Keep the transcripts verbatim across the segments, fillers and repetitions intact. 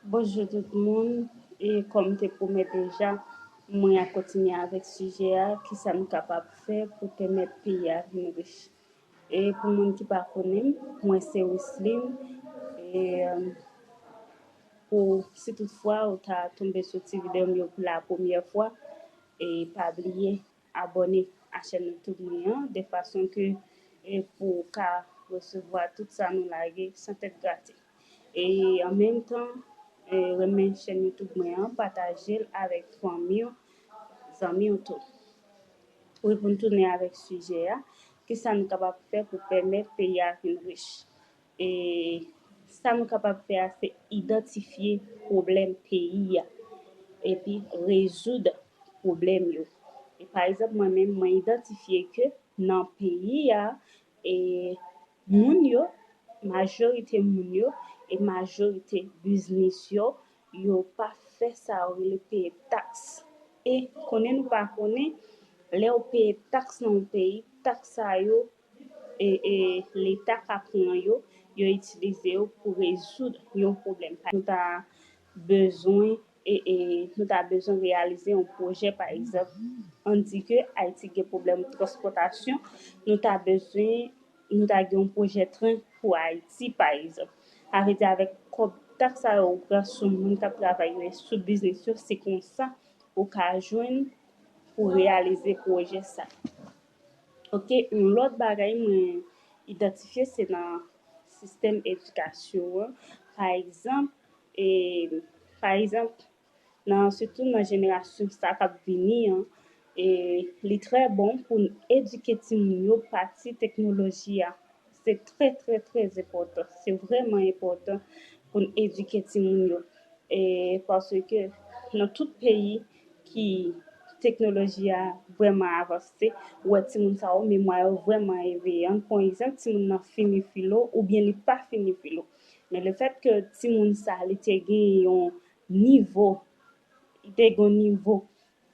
Bonjou tout moun, e kòm m te pwomèt deja, mwen a kontinye avèk sijè a, kisa nou kapab fè pou pèmèt peyi a vin rich. E pou moun ki pa konnen m, mwen se Wisline. E pou si toutfwa ou ta tonbe sou ti videyo m yo pou la premyè fwa, e pa bliye abòne a chèn YouTube mwen an, de fason ke e pou w ka resevwa tout sa nou lage san tèt grate. E an menm tan, e renmen chèn YouTube mwen an, pataje l avèk fanmi w, zanmi w tou. Wi, pou n tounen avèk sijè a, kisa nou kapab fè pou pèmèt peyi a vin rich? E sa nou kapab fè a, se idantifye pwoblèm peyi a, epi rezoud pwoblèm yo. E pa egzanp, mwen menm, mwen idantifye ke nan peyi a, e moun yo, majorite moun yo, e majorite biznis yo, yo pa fè sa yo rele peye taks. E konnen nou pa konnen, lè w peye taks nan yon peyi, taks sa yo, e, e Leta ka pran yo, yo itilize yo pou rezoud yon pwoblèm. Nou ta bezwen, e, e nou ta bezwen reyalize yon pwojè, pa egzanp, ann di ke Ayiti gen pwoblèm transpòtasyon, nou ta bezwen, nou ta gen yon pwojè tren pou Ayiti, pa egzanp. Sa vle di, avèk kòb taks sa yo ou pran sou moun k ap travay yo e sou biznis yo, se konsa ou ka jwenn pou reyalize pwojè sa. Oke, yon lòt bagay mwen idantifye se nan sistèm edikasyon an. Pa egzanp, e, pa egzanp, nan, sitou nan jenerasyon sa k ap vini an, e li trè bon pou n edike timoun yo pati teknoloji a. Se trè, trè, trè enpòtan. Se vrèman enpòtan pou n edike timoun yo. E paske nan tout peyi ki teknoloji a vrèman avanse, ou wè timoun sa yo, memwa yo vrèman eveye. Ann pran egzanp, timoun nan fini filo oubyen li pa fini filo. Men lefètke timoun sa, li te gen yon nivo, li te gen yon nivo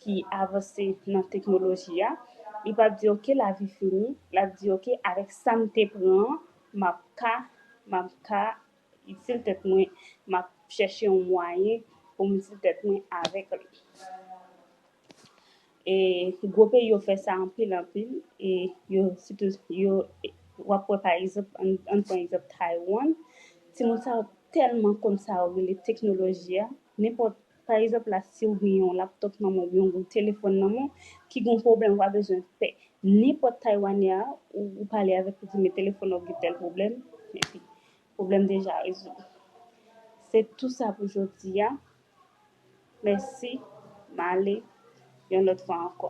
ki avanse nan teknoloji a, li p ap di, "Oke, lavi fini." L ap di, "Oke, avèk sa m te pran an, m ap ka, m ap ka itil tèt mwen, m ap chèche yon mwayen pou m itil tèt mwen avèk li." E gwo peyi yo fè sa anpil, anpil. E yo, sitou, yo, w ap wè, pa egzanp, ann, ann pran egzanp Taiwan. Timoun sa yo tèlman konn sa yo rele teknoloji a, nenpòt, pa egzanp la, si w gen yon laptòp nan men w, yon gwo telefòn nan men w, ki gen yon pwoblèm, ou pa bezwen pè. Nenpòt Taiwanè a, ou, ou pale avèk li, di, "Men telefòn nan gen tèl pwoblèm," epi pwoblèm deja rezoud. Se tou sa pou jodi a. Mèsi, m ale yon lòt fwa ankò.